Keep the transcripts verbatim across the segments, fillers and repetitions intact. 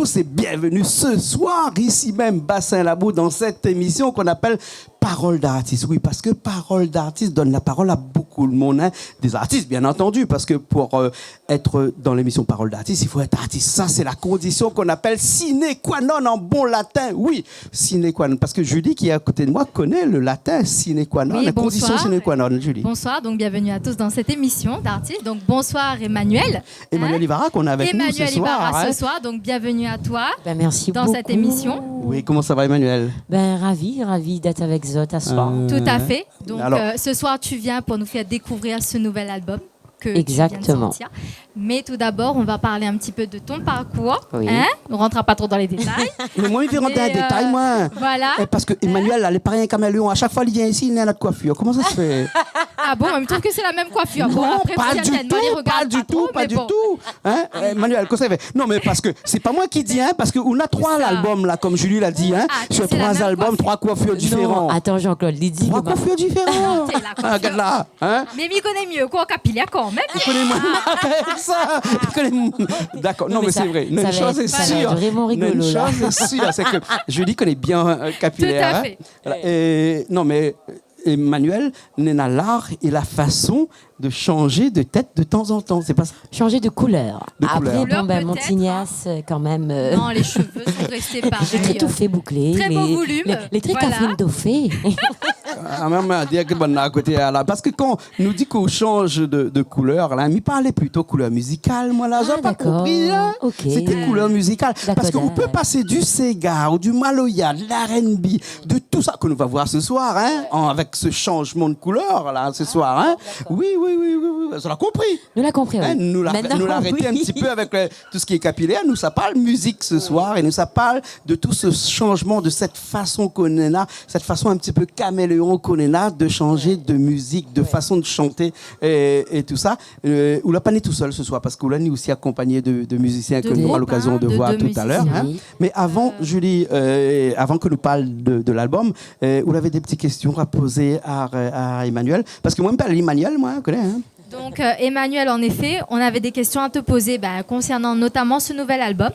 C'est bienvenue ce soir, ici même, Bassin Labou, dans cette émission qu'on appelle Parole d'artiste. Oui, parce que Parole d'artiste donne la parole à beaucoup de monde, hein. Des artistes, bien entendu, parce que pour, euh, être dans l'émission Parole d'artiste, il faut être artiste. Ça, c'est la condition qu'on appelle sine qua non en bon latin. Oui, sine qua non. Parce que Julie, qui est à côté de moi, connaît le latin sine qua non, oui, la condition sine qua non, Julie. Bonsoir, donc bienvenue à tous dans cette émission d'artistes. Donc bonsoir Emmanuel. Emmanuel Ibarra, qu'on a avec nous ce soir, hein. Emmanuel Ibarra ce soir, donc bienvenue à toi dans cette émission. Ben, merci beaucoup. Oui, comment ça va, Emmanuel ? Ben, ravi, ravi d'être avec zot ce soir. Euh, tout à fait. Donc, alors, euh, ce soir, tu viens pour nous faire découvrir ce nouvel album que tu viens de sortir. Exactement. Mais tout d'abord, on va parler un petit peu de ton parcours, hein ? Oui. On rentrera pas trop dans les détails. Mé moin, mi vé rant dan détay, moin. Mais, euh, voilà. Eh, parske Emmanuel la, lé pa rienk kaméléon. A shak foi li vien isi, li néna in not koifir. Koman sa i fé ? Ah bon, mi trouv ke sé la mèm koifir. Bon, apré, pa di tou, pa di tou, pa di tou. Non, pas du tout, pas du tout, hein, Emmanuel, kosa i fé ? Non, mé parske sé pa moin ki di, hein, parske ou néna troi album la, konm Julie la di, hein, sur trois albums, trois coiffures différentes. Ah, c'est la même coiffure. Non, attends, Jean-Claude, li di... Trois coiffures différentes. Arrêtez la coiffure. Ah, regarde là, hein. Mé mi koné myé k'ou, kapilaire kan mèm. Ou koné moin ke sa. Ou koné moin. D'accord. Non, mé sé vré. Mé sa va èt, sa va èt vréman rigolo, la. Une chose est sûre, c'est que Julie connaît bien, euh, capillaire, hein. Tout à fait. Voilà. Et, non, mé Emmanuel néna l'art et la façon de changer de tête de temps en temps, c'est pas ça ? Changer de couleur. De couleur. Après, bon, ben, mon tignasse, euh, quand même, euh, non, les cheveux sont restés pareils. Les traits tout faits bouclés, les, les, les traits Catherine Dauphin. Voilà. Ah, mèm, euh, dir ke bann a koté, la. Parske kan nou di k'ou shanj de, de koulèr, la, mi parl plito koulèr mizikal, moin, la. Ah, d'accord. Zot la pa konpri, hein ? Ok. Sété koulèr mizikal. D'accord, d'accord. Parske ou pé pasé du séga, ou du maloya, de l'R and B, de tout sa ke nou va voir ce soir, hein, en, avec ce changement de couleur, là, ce soir, hein. Ah, d'accord. Oui, oui, oui, oui, oui, zot la konpri. Nou la konpri, oui. Hein, nou la, nou la arèt in ti pé avèk le, tout ce qui est capillaire. Nou sa parl mizik ce soir é nou sa parl de tout ce changement, de cette façon qu'on est là, cette façon un petit peu caméléon qu'on est là, de changer de musique, de façon de chanter et, et tout ça. Euh, ou la pa ni tousèl ce soir, parske ou la ni osi akonpagné de, de mizisien ke nou nora lokazion de voir tout à l'heure, hein. De copains, de, de musiciens. Oui. Mé avan, Julie, euh, avan ke nou parl de, de l'album, euh, ou lavé dé ti késtion a pozé a, a Emmanuel. Parske moin, mi apèl Emmanuel, moin, ou koné, hein. Donc, euh, Emmanuel, en effet, on avait des questions à te poser, ben, concernant notamment ce nouvel album.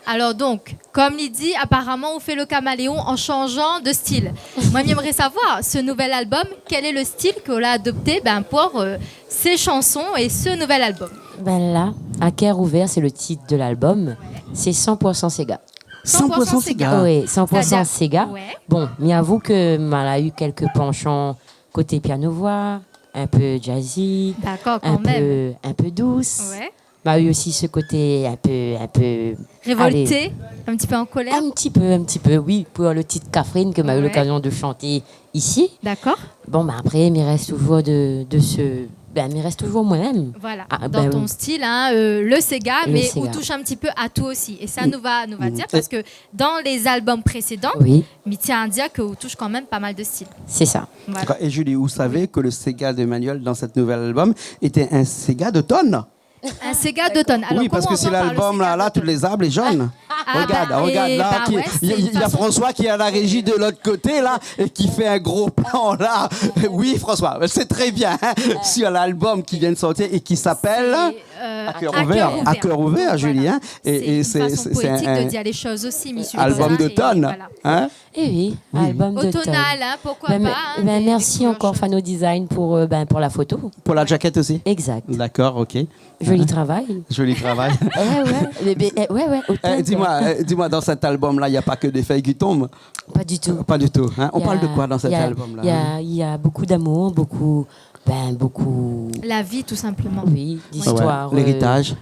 Alors donc, comme li di, apparemment, ou fé le caméléon en changeant de style. Moi, j'aimerais savoir, ce nouvel album, quel est le style k'ou la adopté, ben, pour, euh, ces chansons et ce nouvel album ? Ben la, À cœur ouvert, c'est le titre de l'album. C'est cent pour cent séga. Cent pour cent séga. Oui, cent pour cent séga. C'est-à-dire, ouais. Bon, mi avou ke ma la u kèk panshan koté piano-voix, in pé jazzy, in pé, in pé dous. D'accord, quand même. Ouais. Ma u osi se koté in pé, in pé, révolté, alé, un petit peu en colère. In ti pé, in ti pé, oui, pou le tit Catherine ke ma u lokazion de shanté isi. D'accord. Bon, ben, apré, mi rès toujour de, de se, ben, mi rès toujour moin-mèm. Voilà, dans ton style, hein, euh, le séga, mé ou toush in ti pé a tout osi. É sa, nou va, nou va dir, parske dans les albums précédents, mi tiens à dire ke ou toush kan mèm pa mal de style. C'est ça. Voilà. D'accord. Et Julie, vous savez que le séga d'Emmanuel dans cet nouvel album était un séga d'automne ? Un séga d'automne. Alors, oui, parce que si l'album, là, là, tous les arbres sont jaunes. Ah, regarde, bah, regarde, là, bah, ouais, il y a François qui est à la régie de l'autre côté, là, et qui fait un gros plan, là. Oui, François, c'est très bien, hein, sur l'album qui vient de sortir et qui s'appelle, euh, À cœur ouvert. À cœur ouvert, Julie, hein. Voilà. Et, et c'est une façon poétique de dire les choses aussi, monsieur. Album d'automne, hein. Eh oui, album d'automne. Automnal, hein, pourquoi pas, hein, des, des couleurs chaudes. Ben, merci encore Fano Design pour, euh, ben, pour la photo. Pour la jaquette aussi. Exact. D'accord, ok. Joli travail. Joli travail. Ouais, ouais. Mais, mais, eh, ouais, ouais, automne, quoi. Eh, dis-moi, eh, dis-moi, dans cet album-là, il y a pas que des feuilles qui tombent ? Pas du tout. Pas du tout, hein. On parle de quoi dans cet album-là, hein ? Il y a, il y a, il y a beaucoup d'amour, beaucoup, ben, beaucoup... La vie, tout simplement. Oui, d'histoire, euh, l'héritage. Ouais.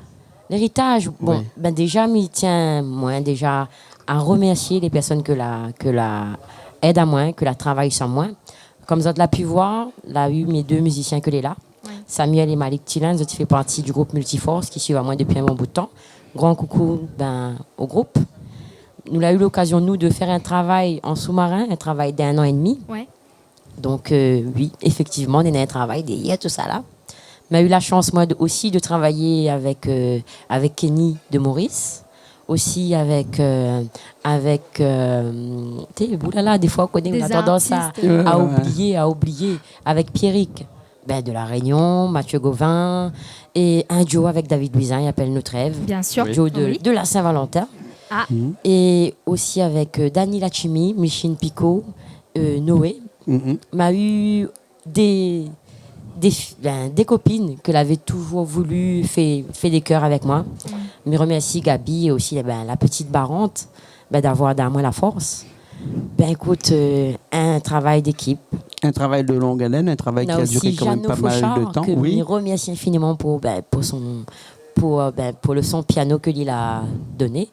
L'héritage, bon, ben, déjà, mi tiens, moin, déjà, à remercier les personnes ke la, ke la èd amoin, ke la travay san moin. Konm zot la pu voir, la u mes deux musiciens ke lé la. Ouais. Samuel et Malik Tilin, zot i fé parti du group Multiforce, ki suiv amoin dopi in bon bout de tan. Gran koukou, ben, au group. Nou la u lokazion, nou, de fèr in travay an sou-marin, in travay d'in an é demi. Ouais. Donk, euh, oui, éfèktivman, néna in travay dèrièr tousala. Ma u la shans, moin, de, osi de travay avèk, euh, avèk Kenny de Maurice. Osi avèk, euh, avèk, euh, té, oulala, défoi, ou koné, ou na tandans a, a oublié, a oublié. Avèk Pierrick, ben, de La Réunion, Mathieu Gauvin, é in duo avèk David Louisin, i apèl Nos Trêves. Bien sûr. Duo de, de la Saint-Valentin. Ah. Mhm. É osi avèk, euh, Dani Lachimi, Micheline Picot, euh, Noé. Mhm. Ma u dé, dé fi-, ben, dé kopine ke lavé toujour voulu fé, fé dé kèr avèk moin. Mm. Mi remèrsi Gabi é osi, ben, la petite Barante, ben, d'avoir donn amoin la fors. Ben, ékout, euh, in travay d'ékip. Un travail de longue haleine, un travail qui a duré quand même pas mal de temps. Na osi Jeannot Fauchard, ke mi remèrsi infiniman pou, ben, pou son, pou, euh, ben, pou le son piano ke li la doné.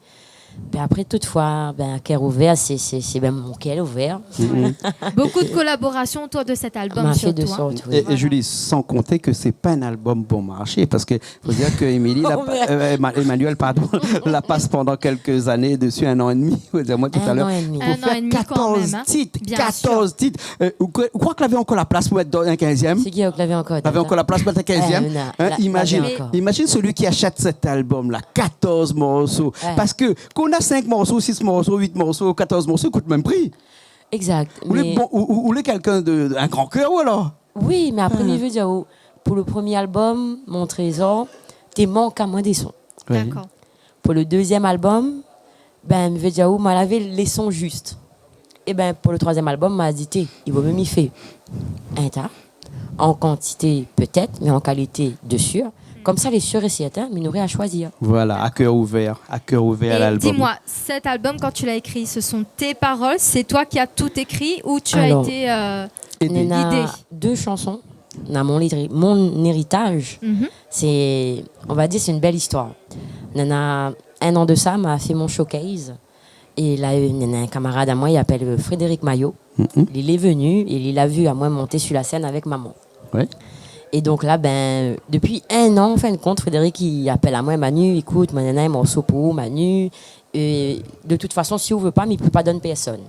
Ben, apré, tout foi, ben, kèr ouvèr, sé, sé, sé, ben, mon kèr ouvèr. Mhm. Beaucoup de collaborations autour de cet album, surtout, hein. Ma fé de sort, oui. Et, et Julie, sans compter que c'est pas un album bon marché, parce que faut dire que Émilie, la, euh, Emma-, Emmanuel, pardon, la passe pendant quelques années dessus, un an et demi, faut dire, moi, tout à l'heure. Un an et demi. Un an et demi quand même, hein. Pour faire quatorze titres, quatorze titres. Bien sûr. Euh, ou kro-, ou kroi ke lavé ankor la plas pou mèt dan in kinzièm ? Sé ki lavé ankor, lavé ankor la plas pou mèt in kinzièm ? Eh, na, hein, la, imagine, lavé ankor. Imagine celui qui achète cet album-là, quatorze morceaux. Ouais. Parce que kan ou na cinq morceaux, six morceaux, huit morceaux, quatorze morceaux, i kout mèm pri. Exact, mé ou lé bon, ou, ou, ou lé kèlkin de, de, un grand cœur, ou alors ? Oui, mé apré, mi vé dir, ou, pou le premié album, Mon Trésor, té mank amoin dé son. Oui. D'accord. Pou le dezièm album, ben, mi vé dir, ou, ma lavé lé son zis. É ben, pou le troizièm album, ma di, té, i vo mié mi fé in ta, an kantité pétèt, mé an kalité de sir. Konmsa, lé sir é sèrtin, mi noré a shoizir. Voilà, à cœur ouvert, à cœur ouvert à l'album. Et dis-moi, cet album, quand tu l'as écrit, ce sont tes paroles, c'est toi qui as tout écrit ou tu as été, euh, guidé ? Alors, néna dé shanson, na Mon éri-, Mon éritaj. Mhm. Sé, on va dir, sé in bèl istoir. Néna in an de sa, ma fé mon showcase. É la, euh, néna in kamarad amoin, i apèl, euh, Frédéric Maillot. Mhm. Li lé venu é li la vu amoin monté sur la sèn avèk maman. Ouais. É donk la, ben, dopi in an, an fin de kont, Frédéric i apèl amoin, Manu, ékout, moin néna in morso pou ou, Manu, é de tout fason, si ou vé pa, mi pé pa donn pèrsone.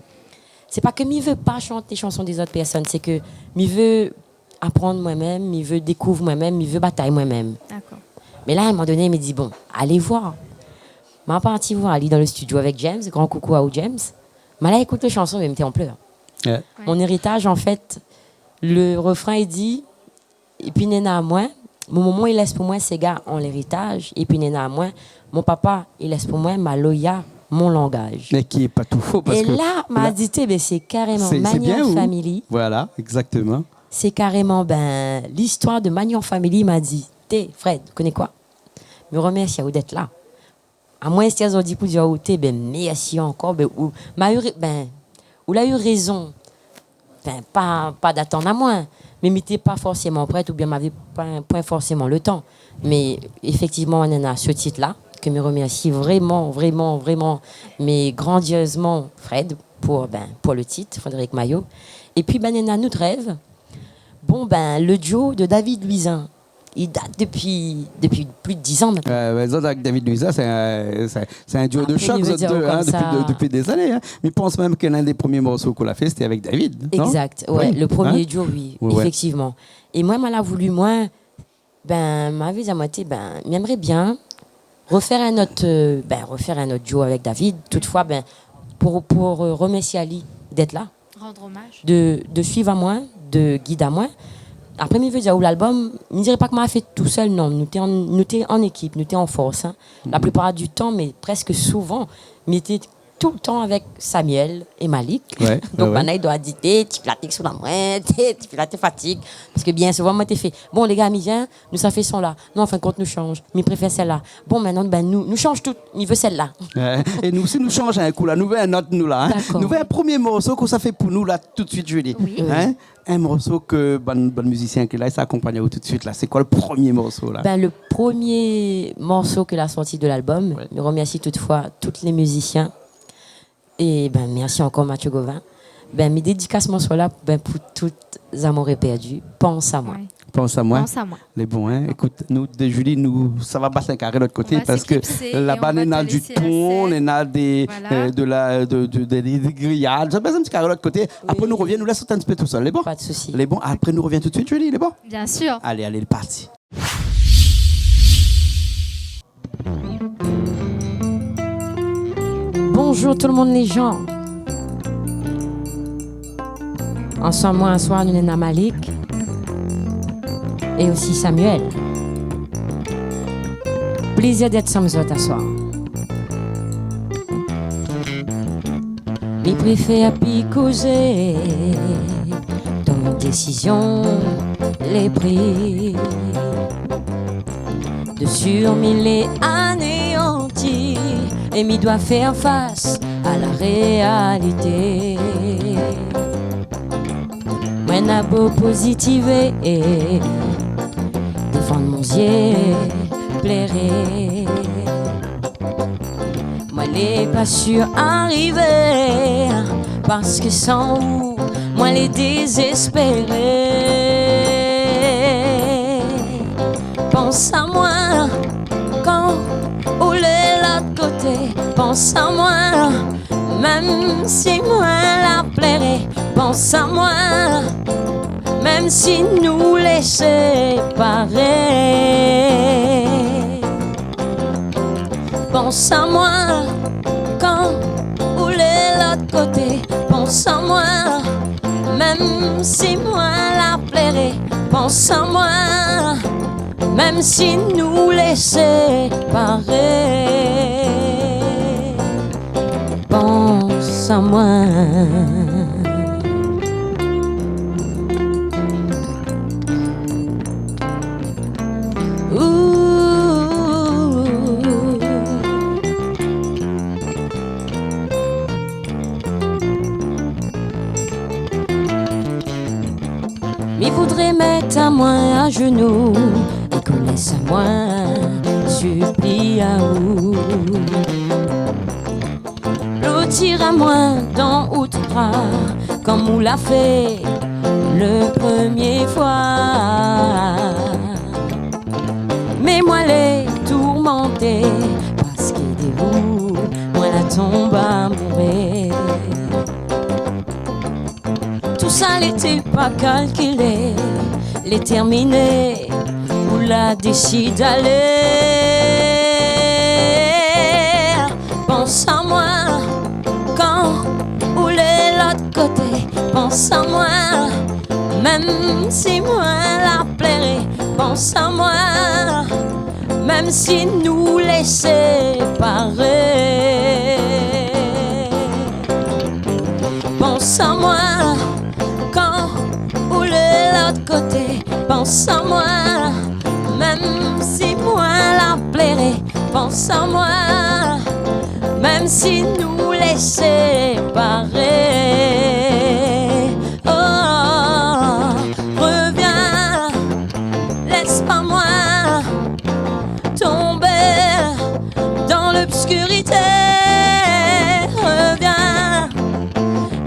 Sé pa ke mi vé pa shant lé shanson dé zot pèrsone, sé ke mi vé aprann moin mèm, mi vé dékouv moin mèm, mi vé batay moin mèm. D'accord. Mé la, a in moman doné, mi di, bon, alé voir. Ma parti voir ali dan le studio avèk James, gran koukou aou James. Ma la ékout le shanson, mé mi té an plèr. Ouais. Ouais. Mon éritaj, an fèt, le refrin i di, épi néna amoin, mon momon i lès pou moin séga an léritaj, épi néna amoin, mon papa i lès pou moin maloya, mon langaj. Mé ki lé pa tou fo, parske la, ma di, té, ben, sé karéman Magnan Family. Voilà, exactement. Sé karéman, ben, listoir de Magnan Family, ma di, té, Fred, koné koi ? Mi remèrsi aou d'èt la. Amoin, sé zordi pou dir aou, té, ben, mèrsi ankor, ben, ou, ma u ré-, ben, ou la u rézon. Anfin, pa, pa d'atann amoin, mé mi té pa forséman prèt oubien mavé pa, poin forséman le tan. Mé éfèktivman, néna se tit-la, ke mi remèrsi vréman, vréman, vréman, mé grandiozman Fred pou, ben, pou le tit, Frédéric Maillot. Épi, ben, néna Nout Rèv. Bon, ben, le duo de David Louisin, i dat dopi, dopi plis de diz an mintnan. Euh, ouais, zot avèk David Louisin, sé in, sé, sé in duo de shok, zot dé, in, dopi, de, dopi dé zané, in. Apré, mi vé dir aou konmsa. Mi pans mèm ke l'un des premiers morceaux k'ou la fé, sété avèk David, non ? Exact, ouais, le premier duo, oui, éfèktivman. Ouais, ouais. É moin, moin la voulu, moin, ben, ma vé dir aou, moin té, ben, mi èmré bien refèr in ot, euh, ben, refèr in ot duo avèk David. Toutfoi, ben, pou, pou, euh, remèrsié ali d'èt la. Rendre hommage. De, de suiv amoin, de gid amoin. Apré, mi vé dir aou, lalbom, mi diré pa ke ma la fé tousèl, non. Nou té an, nou té an ékip, nou té an fors, in. Mhm. La plipar di tan, mé prèsk souvan, mi té toultan avèk Samuel é Malik. Ouais, ouais, ouais. Donk, banna i doi di, té, ti plat sou la moin, té, ti plat fatig. Parske bien souvan, moin té fé, bon, lé gars, mi vien, nou sa fé son-la. Non, an fin de kont, nou shanj. Mi préfèr sèl-la. Bon, mintnan, ben, nou, nou shanj tout. Mi vé sèl-la. Ouais. É nou osi, nou shanj in kou la. Nou vé in ot, nou la, in. D'accord. Nou vé in promié morso k'ou sa fé pou nou la, tout suit, Julie. Oui. In ? In morso ke bann, bann mizisien ki lé la, sa akonpagn aou tout suit la. Sé koi le promié morso la ? Ben, le promié morso ke la sorti de lalbom, ouais, mi remèrsi toutfoi tout lé mizisien. É ben, mèrsi ankor Mathieu Gauvin. Ben, mi dédikas morso-la, ben, pou tout amour pèrdi. Pans amoin. Ouais. Pans amoin. Pans amoin. Lé bon, in. Ékout, nou, dé Julie, nou, sa va bat in karé lot koté, parske laba néna du ton, néna dé, euh, de la, de, de, de, dé griyad. Sa bat in ti karé lot koté. Apré, nou revien, nou lès in ti pé tousèl. Lé bon ? Pa de sousi. Lé bon. Apré, nou revien tout suit, Julie. Lé bon ? Bien sûr. Alé, alé, lé parti. Bonjour tout le monde, les gens. Ansanm moin aswar, nou néna Malik é osi Samuel. Plézir d'èt ansanm zot aswar. Mi préfèr pi kozé, ton désizion lé pri. De sir mi lé anéanti é mi doi fèr fas a la réalité. Moin na bo pozitivé, défann mon zié pléré. Moin lé pa sir arivé, parske san ou, moin lé dézéspéré. Pans amoin kan ou lé lot koté, pans amoin, mèm si moin la pléré, pans amoin, mèm si nou lé séparé. Pans amoin kan ou lé lot koté, pans amoin, mèm si moin la pléré, pans amoin, mèm si nou lé séparé. Pans amoin. Ouh. Mi voudré mèt amoin azenou é kolé amoin sipli aou. Plotir amoin dan out bra, kom ou la fé le premié foi. Mé moin lé tourmanté, parske de ou, moin la tonm amouré. Tousa lété pa kalkilé, lé tèrminé, ou la désid alé. Pans amoin kan ou lé lot koté, pans amoin, mèm si moin la pléré, pans amoin, mèm si nou lé séparé. Pans amoin kan ou lé lot koté, pans amoin, mèm si moin la pléré, pans amoin, mèm si nou lé séparé. Oh, revien, lès pa moin tonbé dan lobskirité. Revien,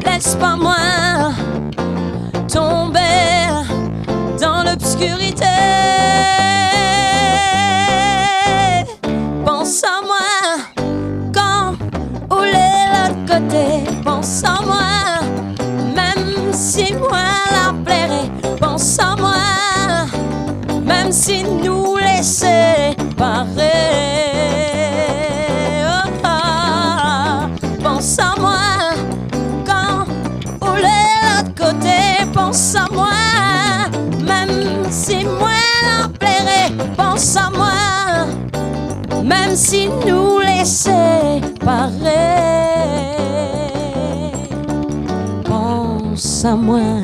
lès pa moin tonbé dan lobskirité. Pans amoin kan ou lé lot koté, pans amoin, mèm si moin la pléré, pans amoin, mèm si nou lé séparé. Oh, oh. Pans amoin kan ou lé lot koté, pans amoin, mèm si moin la pléré, pans amoin, mèm si nou lé séparé, pans amoin.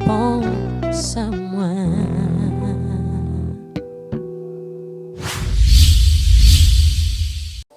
Pans amoin.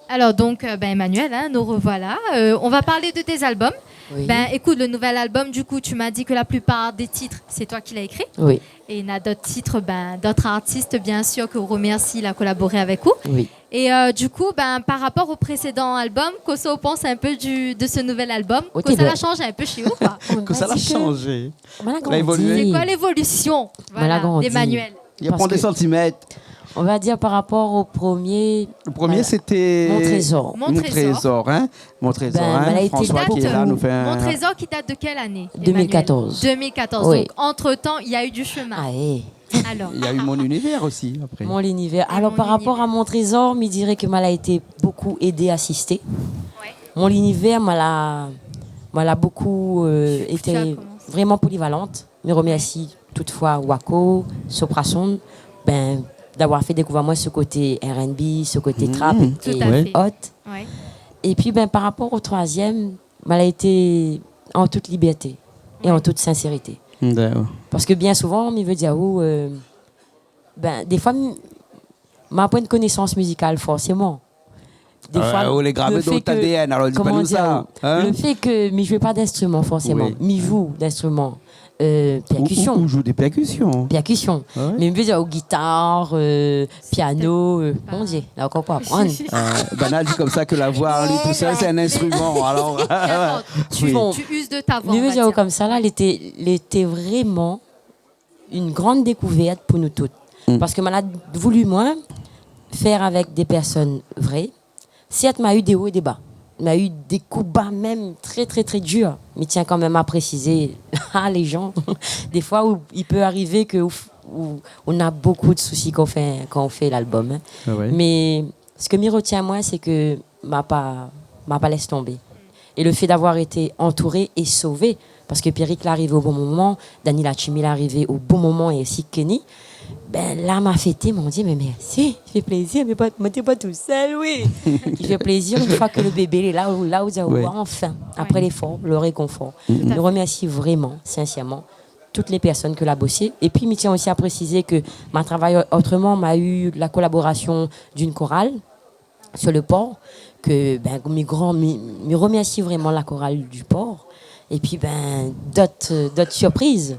Alors donc, euh, ben, Emmanuel, hein, nous revoilà. Euh, on va parler de tes albums. Oui. Ben, écoute, le nouvel album, du coup, tu m'as dit que la plupart des titres, c'est toi qui l'as écrit. Oui. Et il y a d'autres titres, ben, d'autres artistes, bien sûr, que on remercie, il a collaboré avec vous. Oui. Et, euh, du coup, ben, par rapport au précédent album, kosa ou pans un peu du, de ce nouvel album ? Ok, kosa la chanzé un peu chez vous, quoi ? Kosa la chanzé. Moin la grandi. La évolué. C'est quoi l'évolution, voilà, d'Emmanuel ? Moin la grandi. Li la pran dé santimèt. Parce que on va dire par rapport au premier, le premier, c'était Mon Trésor. Mon Trésor, hein. Mon Trésor, hein. Ben, François qui est là, nous fait un... Mon Trésor qui date de quelle année, Emmanuel ? Deux mille quatorze. Deux mille quatorze. Oui. Donc, entre-temps, il y a eu du chemin. Ah, eh. Alors. Il y a eu Mon Univers aussi, après. Mon Univers. Et alors, par rapport à Mon Trésor, mi diré ke moin la été beaucoup aidé, asisté. Ouais. Mon linivèr, moin la, moin la bokou, euh, été vréman polivalant. Mi remèrsi toutfoi Wako, Soprason, ben, d'avoir fé dékouvèr amoin se koté R and B, se koté trap é ot. Épi, ben, par rapor o troizièm, moin la été an tout libèrté é an tout sinsérité. Parske bien souvan, mi vé dir aou, euh, ben, défoi, mi, ma poin konésans mizikal, forséman. Défoi, ou lé gravé dan out A D N, alor di pa nou sa. Lo fé ke mi zoué pa d'instriman, forséman, mi zoué d'instriman, euh, pèrkision. Ou, ou zoué dé pèrkision. Pèrkision. Mé mi vé dir, o gitar, euh, piano, euh, mon Dié, la ankor pou aprann. Euh, ben, i di konmsa ke la voi, li tousèl, sé in instriman. Alor, tu, tu uses de ta voix, on va dire. Mi vé dir konmsa, la, lété, lété vréman in gran dékouvèrt pou nou tout. Parske moin la voulu, moin, fé avèk dé pèrsone vré. Sèrt, ma u dé o é dé ba. Ma u dé konba mèm trè, trè, trè dir. Mi tien kanmèm a présizé, ah, lé jan, défoi, ou, i pé arivé ke ou, ou, ou na bokou de sousi kan ou fé, kan ou fé lalbom, hein. Mé sak mi retien, moin, sé ke ma pa, ma pa lès tonbé. É lo fé d'avoir été antouré é sové, parske Pierrick la arivé o bon moman, Dany Latchimy la arivé o bon moman, é osi Kenny, ben, la, ma fété, mon Dié, mé mèrsi, i fé plézir, mé pa, moin té pa tousèl, oui. I fé plézir in foi ke lo bébé lé la, ou, la, ou di, anfin, apré léfor, lo rékonfor. Mi remèrsi vréman, sinsèrman, tout lé pèrsone ke la bosé. Épi, mi tien osi a présizé ke ma travay otroman, ma u la kolaborasion d'in koral, sur le port, ke, ben, mi gran, mi, mi remèrsi vréman la koral du port. Épi, ben, dot, dot sirpriz.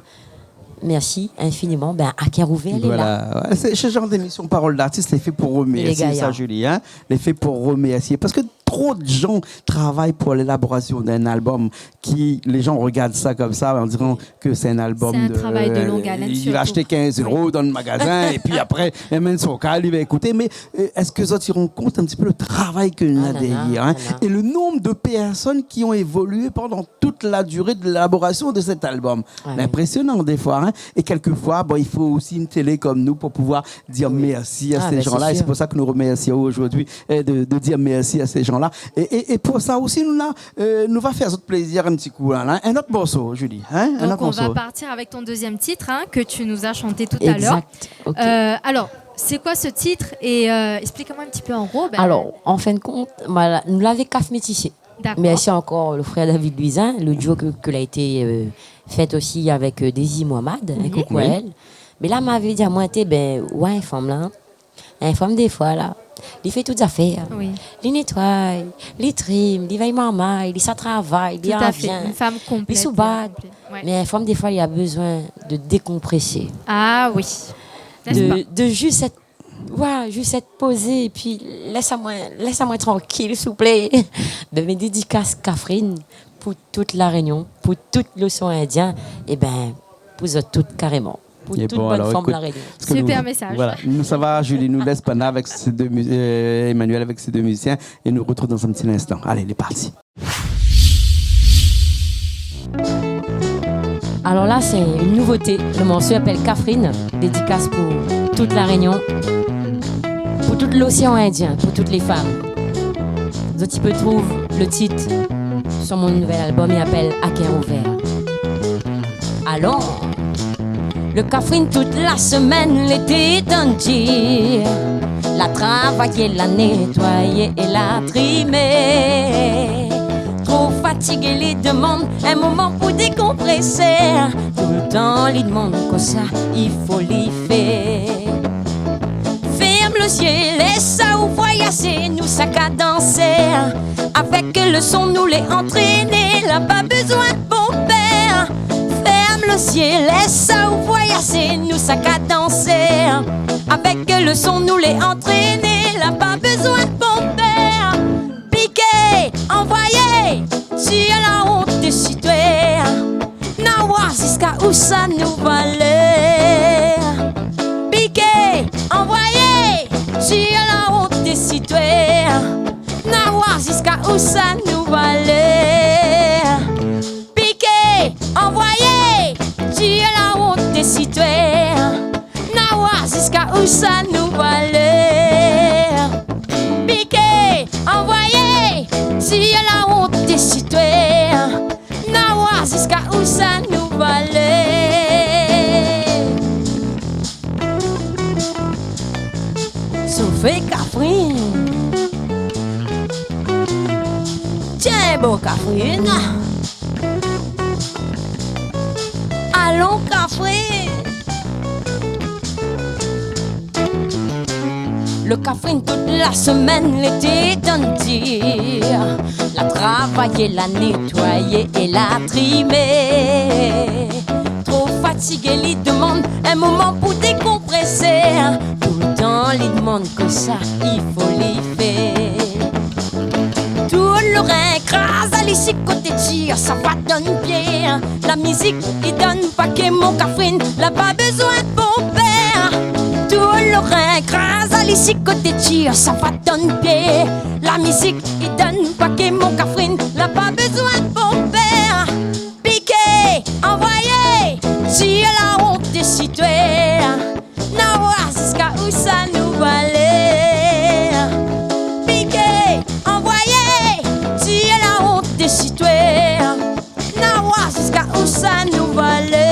Mèrsi infiniman. Ben, A Kèr Ouvèr lé la. Voilà. Ouais, sé, se janr d'émision, Parole d'artiste, lé fé pou remèrsié, sa, Julie, hein. Lé fé pou remèrsié. Parske tro de jan travay pou lélaborasion d'in albom ki, lé jan i regard sa konmsa, an diran ke sé in albom, sé in travay de, euh, longue haleine, surtout. Li va ashté kinz éro dan lo magazin, épi apré, li amenn son kaz, li va ékouté. Mé, euh, èske zot i rann kont in ti pé lo travay ke néna dèrièr, hein, é lo nonb de pèrsone ki la évolié pandan tout la durée de l'élaboration de cet album ? Lé inprésionan, défoi, hein. É kèlkefoi, bon, i fo osi in télé konm nou pou pouvoir dir mèrsi a sé jan-la. Ah, ben, sé sir. É sé pou sa ke nou remèrsi aou zordi, é de, de dir mèrsi a sé jan-la. É, é, é pou sa osi, nou la, euh, nou va fé azot plézir in ti kou, la, la. In ot morso, Julie, hein ? In ot morso. Donc, on va partir avec ton deuxième titre, hein, que tu nous as chanté tout à l'heure. Exact, ok. Euh, alors, c'est quoi ce titre ? Et, euh, explique-moi un petit peu en gros, ben... Alor, an fin de kont, moin la, nou lavé Kaf Métisé. D'accord. Mèrsi ankor lo frèr David Louisin, lo duo ke, ke la été, euh, fé osi avèk, euh, Daisy Mohamed, in koukou a èl. Mé la, ma vi di amoin, té, ben, ouais, in fanm la, in fanm, défoi, la, li fé tout zafèr. Oui. Li nétoiy, li trim, li vèy marmay, li sa travay, li arvien, li sou bat. Tout à fait, une femme complète, euh, complète. Ouais. Mé in fanm, défoi, li la bezoin de dékonprésé. Ah oui. N'est-ce pas ? De, de zis èt Voilà, zis èt pozé, épi lès amoin, lès amoin trankil, souplé. Ben, mé dédikas Kafrine pou tout La Rényon, pou tout loséan Indien, é ben, pou zot tout karéman. Pou tout bon, bone fanm La Rényon. Super message. Voilà, nou sava, Julie, nou lès pa la avèk sé dé mu-, euh, Emmanuel avèk sé dé mizisien, é nou artrouv dan in ti linstan. Alé, lé parti. Alor la, sé in nouvoté. Lo morso i apèl Kafrine, dédikas pou tout La Rényon, pou tout loséan Indien, pou tout lé fanm. Zot i pé trouv lo tit sur mon nouvèl albom, i apèl A Kèr Ouvèr. Alor, lo Kafrine tout la semèn lété dan dir, la travayé, la nétoiyé é la trimé. Tro fatigé, li demann in moman pou dékonprésé. Toultan li demann kosa i fo li fé. Fèrm lo zié, lès aou voyazé, nou sa kadansé. Avèk lo son nou lé antréné, la pa bezoin bonpèr. Fèrm lo zié, lès aou voyazé, nou sa kadansé. Avèk lo son nou lé antréné, la pa bezoin bonpèr. Piké, anvoyé, si la ont é si toué. Na oir ziska ousa nou va alé. Piké, anvoyé, si la ont é si toué. Na oir ziska ousa nou va alé. Piké, anvoyé, si la ont é si toué. Na oir ziska ousa nou va alé. Piké, anvoyé, Si la ont dé sitwé, na oir ziska ousa nou va alé. Sofé Kafrine. Tienbo Kafrine. Alon Kafrine. Lo Kafrine tout la semèn lété dan tir. La travay, la nétoy é la trim. Tro fatigé, li demann in moman pou dékonpresé. Toultan li demann kosa i fo li fé. Tout lo rin kraz, alé si koté tir, sa va dan pié. La mizik i donn paké mon Kafrine, la pa bezoin ponpé. Tout lo rin kraz, alé si koté tir, sa va dan pié. La mizik i donn paké mon Kafrine, la pa bezoin ponpé. Piké, anvoyé, si la ont dé sitwé. Na oir ziska ousa nou va alé. Piké, anvoyé, si la ont dé sitwé. Na oir ziska ousa nou va alé.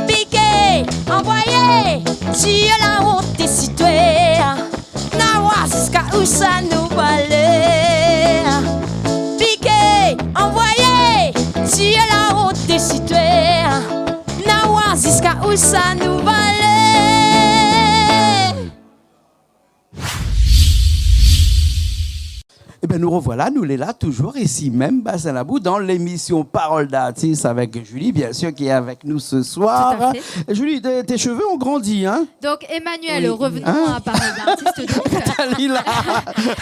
Piké, anvoyé, si la ont dé sitwé. Na oir ziska ousa nou va alé. Piké, anvoyé, si la ont dé sitwé. Na oir ziska ousa nou va alé. Ében, nou rovoila, nou lé la, toujour isi mèm, Basin Labou, dan lémisyon Parole d'artiste avèk Julie, bien sûr, qui est avec nous ce soir. Tout à fait. Julie, tes, tes cheveux ont grandi, hein ? Donc, Emmanuel, oui, revenons, hein, à Parole d'artiste, donc. Nathalie, là.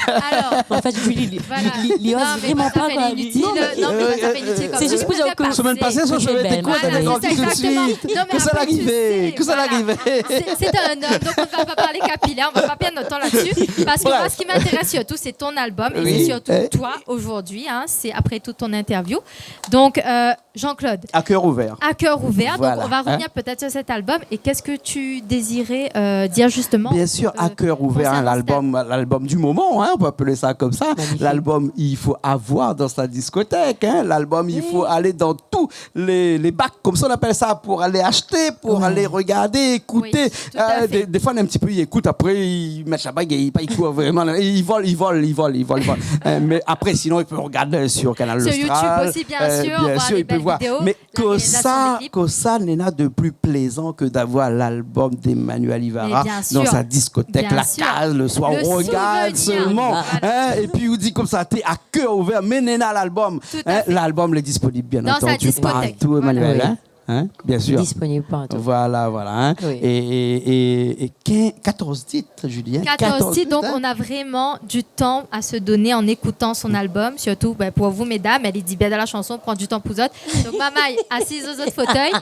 Alors, en fait, Julie, li, voilà, li, li, li oz vréman pa, koi. Non, mé sa fé inutile. Non, mé, non, mé sa fé inutilement. Euh, c'est juste pour dire que... Semaine passée, son cheveu était court, elle avait grandi tout de suite. Voilà, c'est exactement. Non, mé apré, tu sais. Kosa la arivé ? Kosa la arivé ? Voilà. C'est, c'est un homme, donc on ne va pas parler capillaire, on va pas perdre notre temps là-dessus, parce que moi, ce qui m'intéresse surtout, c'est ton album, et c'est surtout toi aujourd'hui, hein, c'est après tout ton interview. Oui. Eh ? Donc, euh, Jean-Claude. À cœur ouvert. À cœur ouvert. Voilà, hein. Donc, on va revenir peut-être sur cet album. Et qu'est-ce que tu désirais, euh, dire justement, euh, concernant cet album ? Bien sûr, À cœur ouvert, hein, l'album, l'album du moment, hein, on peut appeler ça comme ça. Magnifique. L'album, il faut avoir dans sa discothèque, hein. L'album, il faut aller dans tous les, les bacs, comme ça on appelle ça, pour aller acheter, pour aller regarder, écouter. Oui, tout à fait. Euh, des, des fois, on est un petit peu, il écoute, après, il met sa bague et il, il court vraiment, il vole, il vole, il vole, il vole, il vole. Euh, mais après, sinon, il peut regarder sur Canal Austral. Sur YouTube aussi, bien sûr, bien sûr, il peut voir. Mais kosa, kosa néna de plus plaisant que d'avoir l'album d'Emmanuelle Ivara dans sa discothèque, la case, le soir, on regarde seulement, hein, et puis on dit comme ça, t'es à cœur ouvert, mais néna l'album, hein, l'album est disponible, bien entendu, partout, Emmanuelle, hein. Dans sa discothèque. Voilà. Hein, bien sûr. Disponible partout. Voilà, voilà, hein. Oui. Et, et, et, et quinze, quatorze titres, Julie, hein. Quatorze titres, donc on a vraiment du temps à se donner en écoutant son album, surtout, ben, pour vous, mesdames, èl i di bien dan la chanson, pran du temps pou zot. Donc, mamay, asiz dan zot fotèy,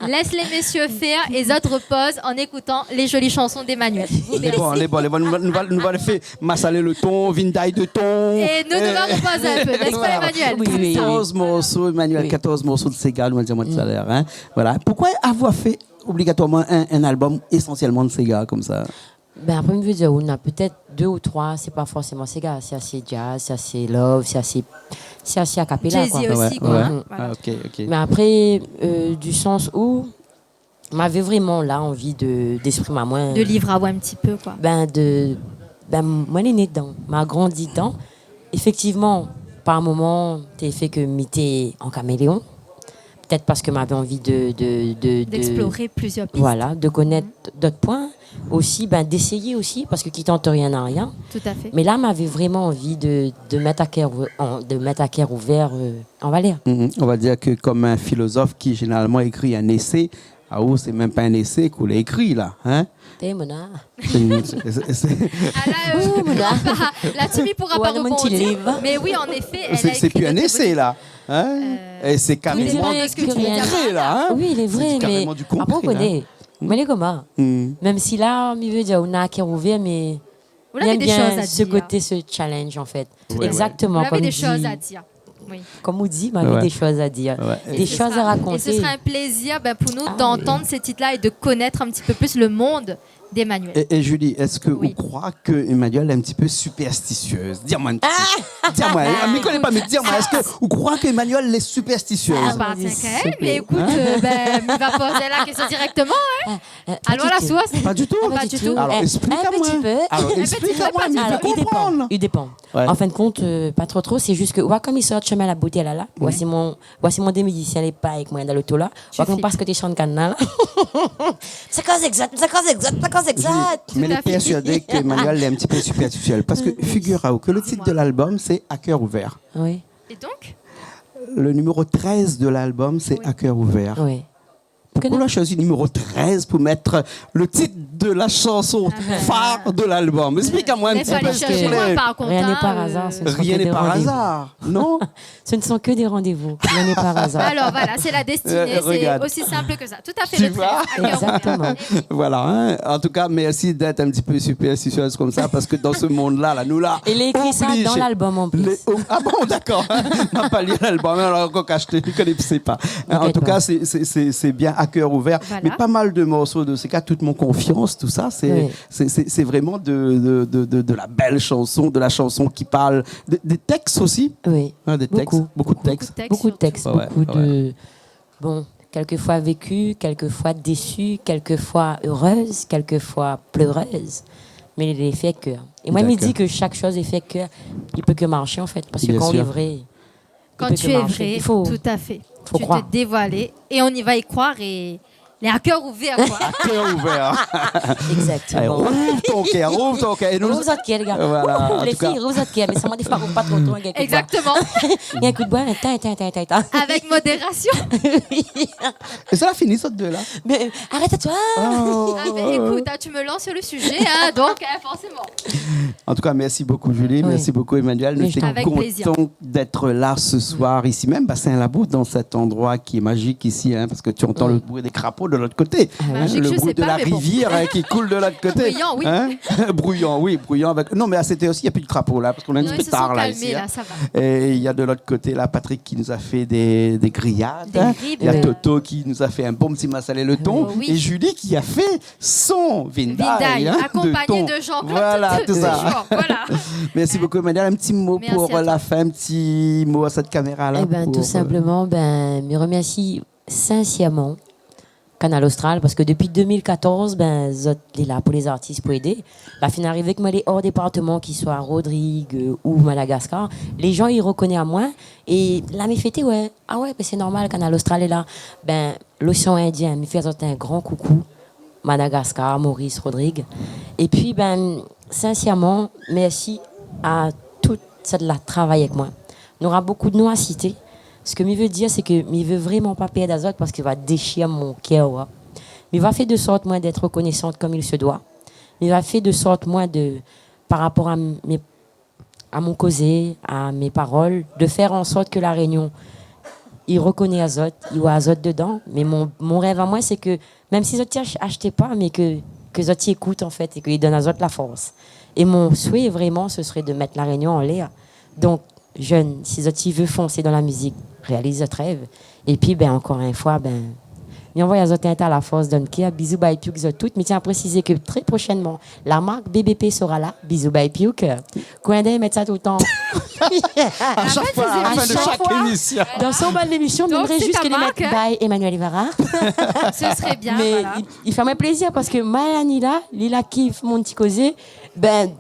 laisse les messieurs faire et zot repoz en écoutant les jolies chansons d'Emmanuelle. Je vous remercie. Lé bon, lé bon, lé bon. Nou va, nou va, nou va fé Massalé le ton, Vindaye de ton. Et nous, nous va reposer un peu, n'est-ce pas, Emmanuel ? Oui, oui, oui. Quatorze morceaux, Emmanuelle, quatorze morceaux de séga, nou va dir talèr, hein. Voilà. Pourquoi avoir fait obligatoirement un, un album essentiellement de séga comme ça ? Ben, apré, mi vé dir, ou néna pétèt dé ou troi, sé pa forséman séga, sé asé jazz, sé asé love, sé asé, sé asé a cappella, koi. Jazzy aussi, koi. Ouais, ouais. Voilà. Ah, ok, ok. Mé apré, euh, du sens où mavé vréman la anvi de, d'esprim amoin. De livr aou in ti pé, koi. Ben, de, ben, moin lé né dedan, ma grandi dedan. Éfektivman, par moman, té fé ke mi té an kaméléon. Pétèt parske mavé anvi de, de, de, de, d'explorer plusieurs pistes. Voilà, de konèt dot poin. Osi, ben, d'éséyé osi, parske qui tente rien n'a rien. Tout à fait. Mé la, mavé vréman anvi de, de mèt a kèr, an, de mèt a kèr ouvèr, euh, an valèr. Mhm. On va dire que comme un philosophe qui généralement écrit un essai, ah, ou, sé mèm pa in ésé k'ou la ékri la, hein ? Té, mon a. Sé, sé, sé, sé... Ah la, euh, non, pa, la, ti mi poura pa rebondir. Mé oui, en effet, elle a écrit des livres. Sé, sé pi in ésé la, hein ? Euh, tout dépend de ce que tu veux dire par là. É sé karéman du konkré la, hein ? Oui, lé vré, mé apré, ou koné, moin lé konmsa. Hmm. Mèm si la, mi vé dir, ou na kèr ouvèr, mé mi èm bien se koté, se challenge, en fait. Ou lavé des choses à dire. Ouais, ouais. Exactement, ou lavé des choses à dire. Oui. Konm ou di, mavé des choses à dire, des choses à raconter. Et ce sera un plaisir, ben, pour nous d'entendre ces titres-là et de connaître un petit peu plus le monde d'Emmanuelle. Et, et Julie, est-ce que ou kroi que Emmanuelle lé in ti pé superstitieuse ? Di amoin in ti pé. Di amoin, mi koné pa, mé di amoin, est-ce que ou kroi que Emmanuelle lé superstitieuse ? Ah, bah, tiens, quand même, mais écoute, euh, ben, mi va poz la késtion dirèkteman, hein. Ah, euh, pas du tout. Allons à la source. Pas du tout. Pas du tout. Alors, explique-moi. Un petit peu. Alors, explique-moi, mi vé konprann. Alors, il dépend. Il dépend. Ouais. En fin de compte, euh, pas trop, trop. C'est juste que, ouais, comme il sort chemin la bouteille là, là, ouais, c'est mon Voici mon dé mizisien, lé pa avèk moin dan loto la. Oua, konm paske té shann kann la. Sa koz égzat, sa koz égzat, sa koz égzat. Tout à fait. Mé lé persuadé ke Emmanuelle lé in ti pé superstitièl. Paske figir aou ke le tit de l'album, sé À cœur ouvert. Oui. Et donc ? Le numéro treize de l'album, c'est À cœur ouvert. Oui. Pourquoi on a choisi le numéro treize pour mettre le titre de la chanson phare de l'album ? Explique-moi un petit peu, s'il te plaît. Rien n'est par hasard, ce ne sont que des rendez-vous. Rien n'est par hasard, non ? Ce ne sont que des rendez-vous. Rien n'est par hasard. Alors voilà, c'est la destinée, c'est aussi simple que ça. Euh, regarde. Tout à fait, le treize, à cœur ouvert. Tu vois ? Exactement. Voilà, hein. En tout cas, merci d'être un petit peu superstitieuse comme ça, parce que dans ce monde-là, là, nou la obligé. Et il est écrit ça dans l'album en plus. Ah bon, d'accord. Ma pa li l'album, alor ankor ashté, mi koné pa. En tout cas, c'est, c'est, c'est, c'est bien, À cœur ouvert. Voilà. Mais pas mal de morceaux de ces cas, Toute mon confiance, tout ça, c'est, c'est, c'est, c'est vraiment de, de, de, de, de la belle chanson, de la chanson qui parle, de, des textes aussi. Oui. Hein, des textes, beaucoup de textes. Beaucoup de textes, beaucoup de, bon, quelquefois vécu, quelquefois déçu, quelquefois heureuse, quelquefois pleureuse. Mais il est fait avec cœur. Et moi, je me dis que chaque chose est fait avec cœur, il peut que marcher, en fait. Parce que quand on est vrai, Quand tu es vrai, tout à fait. Tu te dévoiles et on y va y croire et, et à cœur ouvert, quoi. À cœur ouvert. Exactement. Allez, rouvre ton cœur, rouvre ton cœur. Et nous... Rouvre zot kèr, lé gars. Voilà, en tout cas. Ouh, les filles, rouvre zot kèr. Mais seulement des fois, rouvre pas trop, trop, hein, quelquefois. Exactement. Il y a un coup de bois, tin, tin, tin, tin, tin. Avec modération. Oui. É sa la fini, zot dé la ? Mais, euh, arrête-toi. Oh. Ah, mais écoute, hein, tu me lances le sujet, hein, donc, hein, forcément. En tout cas, merci beaucoup, Julie. Oui. Merci beaucoup, Emmanuelle. Nous étions contents d'être là ce soir, ici même, Bassin Labou, dans cet endroit qui est magique ici, hein, parce que tu entends le bruit des crapauds de l'autre côté. Ah oui. Magique, je sais pas, mais bon. Le bruit de la rivière, hein, qui coule de l'autre côté. Bruyant, oui. Hein ? Bruyant, oui, bruyant avec, non, mais à cette heure-ci, il y a plus de crapauds là, parce qu'on est un petit peu tard là, ici, hein. Non, ils se sont calmés, là, ça va. Et il y a de l'autre côté, là, Patrick qui nous a fait des, des grillades, hein. Des grillades. Il y a Toto qui nous a fait un bon petit massalé le thon. Oh, oui. Et Julie qui a fait son vindaye, hein, de thon. Vindaye, accompagné de Jean-Claude Deschamps. Voilà, tout ça. Voilà. Merci beaucoup, Emmanuelle. Un petit mot pour la fin, un petit mot à cette caméra-là. Merci à toi. Eh ben, tout simplement, ben, mi remèrsi sinsèrman Kanal Austral, paske dopi deux mille quatorze, ben, zot lé la pou lé zartis, pou édé. La fine arivé ke moin lé or départeman, ki soi Rodrig, euh, ou Madagascar, lé jan i rekoné amoin, é la mi fé té, ouais, ah ouais, ben, sé normal, Kanal Austral lé la. Ben, L'Océan Indien, mi fé azot in gran koukou, Madagascar, Maurice, Rodrig. Épi, ben, sinsèrman, mèrsi a tout sak la travay avèk moin. Nora bonpé de non a sité. Sak mi vé dir, sé ke mi vé vréman pa pèrd azot paske va déshir mon kèr, ouais. Mi va fé de sort, moin, d'èt rekonésant konm il se doi. Mi va fé de sort, moin, de, par rapor a mé a mon kozé, a mé parol, de fèr an sort ke La Rényon, i rekoné azot, i oi azot dedan. Mé mon, mon rèv amoin, sé ke mèm si zot i ach-, ashté pa, mé ke, ke zot i ékout, an fèt, é ke i donn azot la fors. É mon soué, vréman, se sré de mèt La Rényon anlèr. Donk, jenn, si zot i vé fonsé dan la mizik, réaliz zot rèv. Épi, ben, ankor in foi, ben, mi anvoy azot in ta la fors dan le kèr. Bizou, bay piouk zot tout. Mi tien a présizé ke trè proshènman, la mark B B P sera la. Bizou, bay piouk. Koin d'èy, mèt sa toultan. À chaque fois, à la fin de chaque émission. Dan son bann émisyon, mi èmré zis ke li mèt by Emmanuelle Ivara. Ce serait bien, voilà. Mé i, i fé amoin plézir paske Malani la, li la kif mon ti kozé. Ben,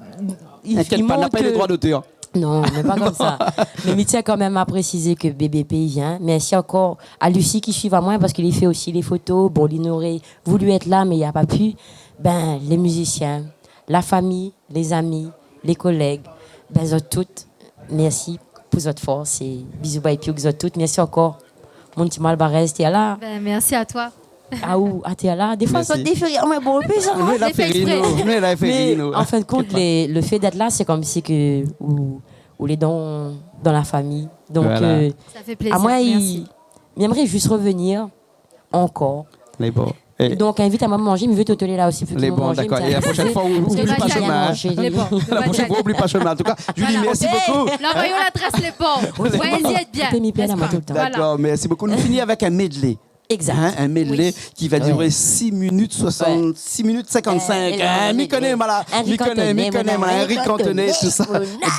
i mont ke... Inkièt pa, na pa eu le droi d'otèr. Non, mé pa konmsa. Mé mi tien kan mèm a présizé ke B B P i vien. Mèrsi ankor a Lucie ki suiv amoin paske li fé osi lé foto. Bon, li noré voulu èt la, mé li la pa pu. Ben, lé mizisien, la fami, lé zami, lé kolèg, ben, zot tout, mèrsi pou zot fors é bizou, bay piouk zot tout. Mèrsi ankor. Mon ti mal barèz, té la. Ben, merci à toi. Ah, ou, ah, té la. Défoi, zot i fé rir amoin bonpé, sa. Nou, la fé rir, nou. Mé an fin de kont, le, le fé d'èt la, sé konmsi ke ou, ou lé dan, dan la fami. Donk, euh, amoin, mi èmré zis revenir ankor. Lé bon. Donk, invit amoin manzé, mi vé totoler la osi, fo ke mi manz. Lé bon, dakor. É la proshèn foi, oubli pa shomin. Lé bon. La proshèn foi, oubli pa shomin. An tou ka, Julie, mèrsi bonpé. Voilà. OK, la voyou ladrès, lé bon. Ouais, i èd bien, n'est-ce pas ? Voilà. Dakor, mèrsi bonpé. Nou fini avèk in medley. Exact. Hein, un medley qui va durer six minutes soixante, six minutes cinquante-cinq. Hein, mi koné, voilà. Mi koné, mi koné, voilà. Un riz cantonais, tout ça.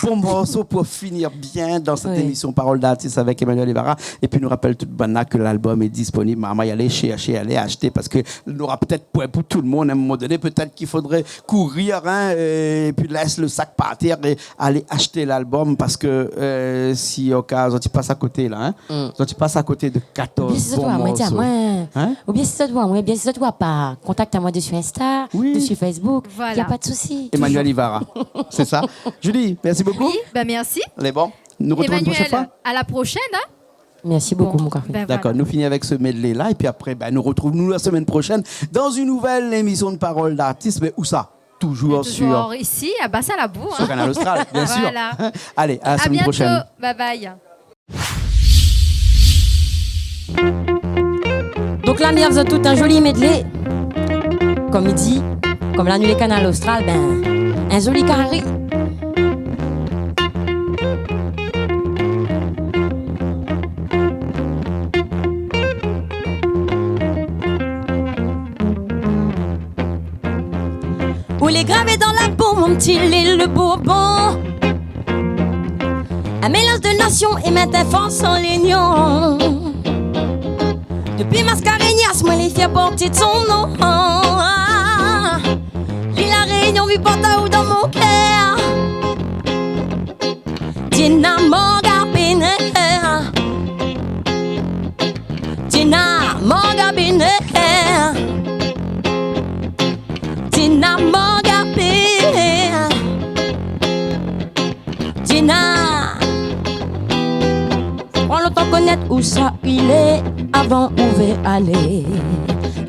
Bon morso pou finir bien dans cette émission Parole d'artiste avec Emmanuel Evara. Et puis, nou rapèl tout banna ke l'album est disponible. Marmay, alé shèrshé, alé ashté, parske nora pétèt poin pou tout le monde à un moment donné. Pétèt k'i fodré kourir, hein, é pi lès le sak par tèr é alé ashté l'album parske, euh, si o ka zot i pas a koté la, hein, zot i pas a koté de quatorze bon morso. Hein ? Oubien si zot i voi amoin, oubien si zot i voi pa, kontakt amoin desi Insta, desi Facebook. Voilà. Y a pas de souci. Emmanuel Evara. C'est ça. Julie, merci beaucoup. Oui, ben merci. Lé bon. Nou retrouv une prochaine fois. Emmanuel, à la prochaine, hein. Merci beaucoup, mon café. D'accord, nou fini avec ce medley-là, et puis après, ben, nou retrouv anou la semaine prochaine dans une nouvelle émission de Parole d'artiste. Mais où ça ? Toujours sur, toujours ici, à Bassin Labou, sur Kanal Austral, bien sûr. Voilà. Allez, à la semaine prochaine. À bientôt. Bye bye. Donk la, mi amenn azot tout un joli medley. Kom i di, kom la nou lé Kanal Austral, ben, un joli kari. Ou lé gravé dan la po, mon ti lil Bourbon. Un mélanz de nasion é mintèn fwa san linion. Dopi Mascarenhas, moin lé fièr porté son non. Lil La Rénion, viv Port-à-Ou dan mon kèr. Dina Morgabine. Dina Morgabine. Dina Morgabine. Dina. Pran le tan konèt ousa i lé avan ou vé alé.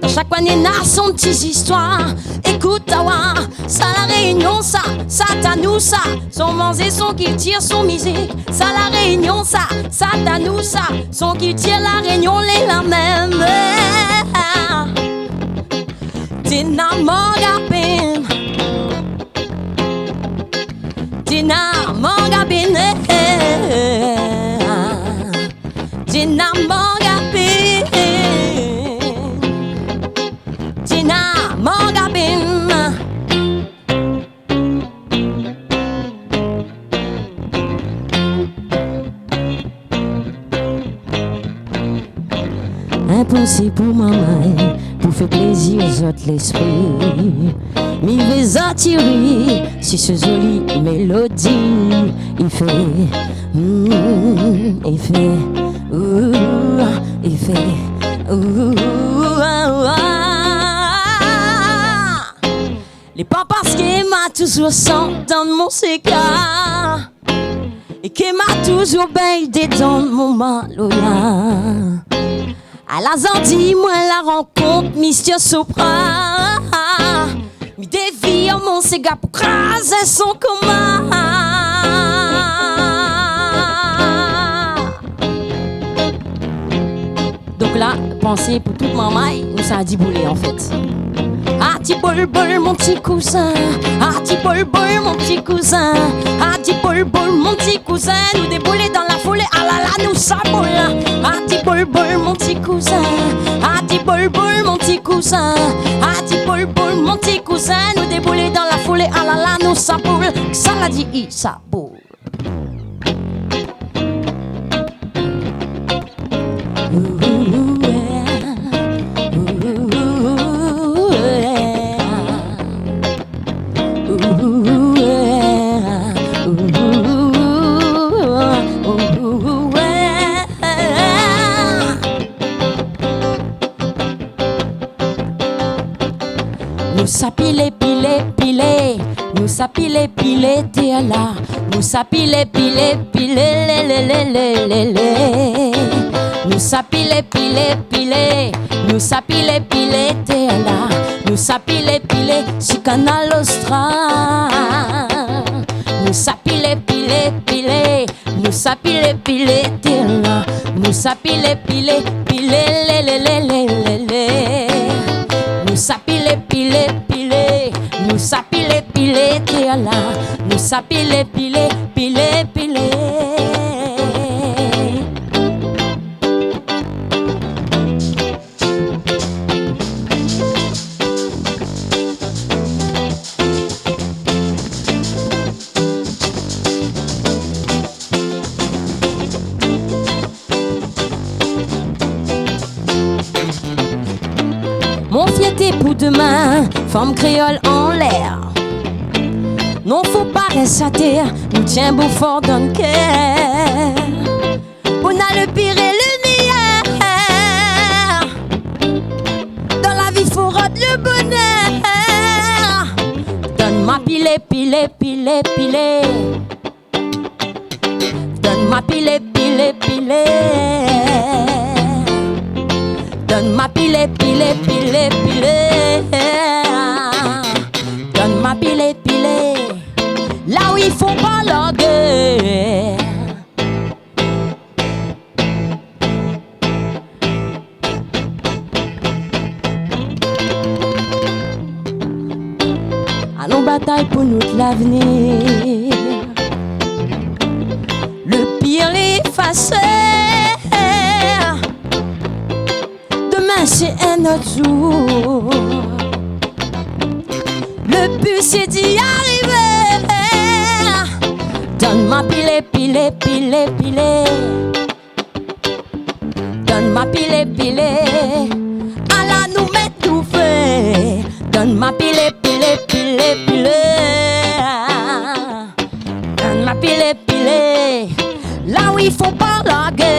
Dan shak koin néna son ti zistoir. Ékout, awa, sa La Rénion sa, sa ta nou sa. Son manzé, son kiltir, son mizik. Sa La Rénion sa, sa ta nou sa. Son kiltir La Rénion lé la mèm. Dina Morgabine. Dina Morgabine. Dina Morgabine. Dina Morgabine. Inposib pou marmay, pou fé plézir zot léspri. Mi vé zot i ri si se zoli mélodi i fé, mm, i fé, ouh, i fé, ouh, ah, ah. Lé pa parske ma touzour shant dan mon séga é ke ma touzour bèy dedan mon maloya. Ala zordi moin la rankont Mister Sopra. Mi dévir mon séga pou kraz son koma. Donk la, pansé pou tout marmay, nou sa diboulé, an fèt. Adiboul boul, mon ti kouzin. Adiboul boul, mon ti kouzin. Adiboul boul, mon ti kouzin. Nou déboulé dan la foulé, alala, nou sa boul. Adiboul boul, mon ti kouzin. Adiboul boul, mon ti kouzin. Adiboul boul, mon ti kouzin. Nou déboulé dan la foulé, alala, nou sa boul. Sa la di, i sa boul. Nou sa pilé, pilé, pilé. Nou sa pilé, pilé tèr la. Nou sa pilé, pilé, pilé, lé, lé, lé. Nou sa pilé, pilé, pilé. Nou sa pilé, pilé tèr la. Nou sa pilé, pilé si Kanal Austral. Nou sa pilé, pilé, pilé. Nou sa pilé, pilé tèr la. Nou sa pilé, pilé, pilé, lé, lé, lé. Nou sa pilé, pilé, pilé. Nou sa pilé, pilé tèr la. Nou sa pilé, pilé, pilé, pilé. Té pou demin, fanm kréol anlèr. Non, fo pa rès atèr, nou tienbo for dan kèr. Nou na le pir é le méyèr. Dan la vi, fo rod le bonèr. Donn ma pilé, pilé, pilé, pilé. Donn ma pilé, pilé, pilé. Donn ma pilé, pilé, pilé, pilé. Donn ma pilé, pilé. La ou i fo pa largé. Alon batay pou nout lavenir. Le pir lé éfasé. Demin sé in not zour. Le bi sé d'y arivé. Donn ma pilé, pilé, pilé, pilé. Donn ma pilé, pilé. Ala nou mèt dofé. Donn ma pilé, pilé, pilé, pilé. Donn ma pilé, pilé. La ou i fo pa largé.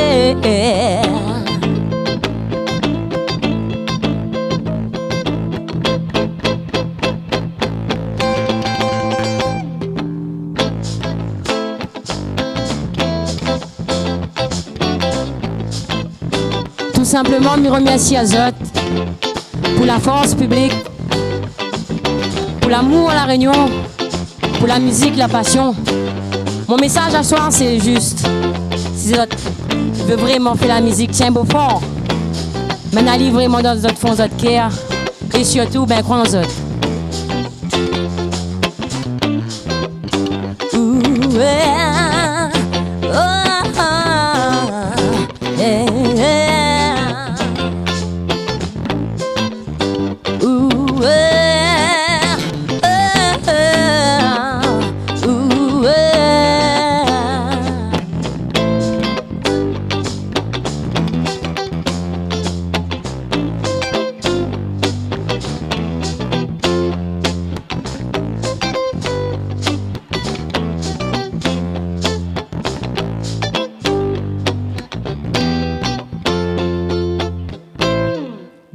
Tou sinpleman, mi remèrsi azot pou la fors piblik, pou lamour La Rényon, pou la mizik, la pasion. Mon mésaz aswar, sé zis, si zot i vé vréman fé la mizik, tienbo for. Mèt ali vréman dan zot fon, zot kèr, é sirtou, bin, kroi an zot. Oué, oh, oh, eh, eh. Oué, eh, eh, oué.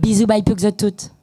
Bizou, bay pik zot tout.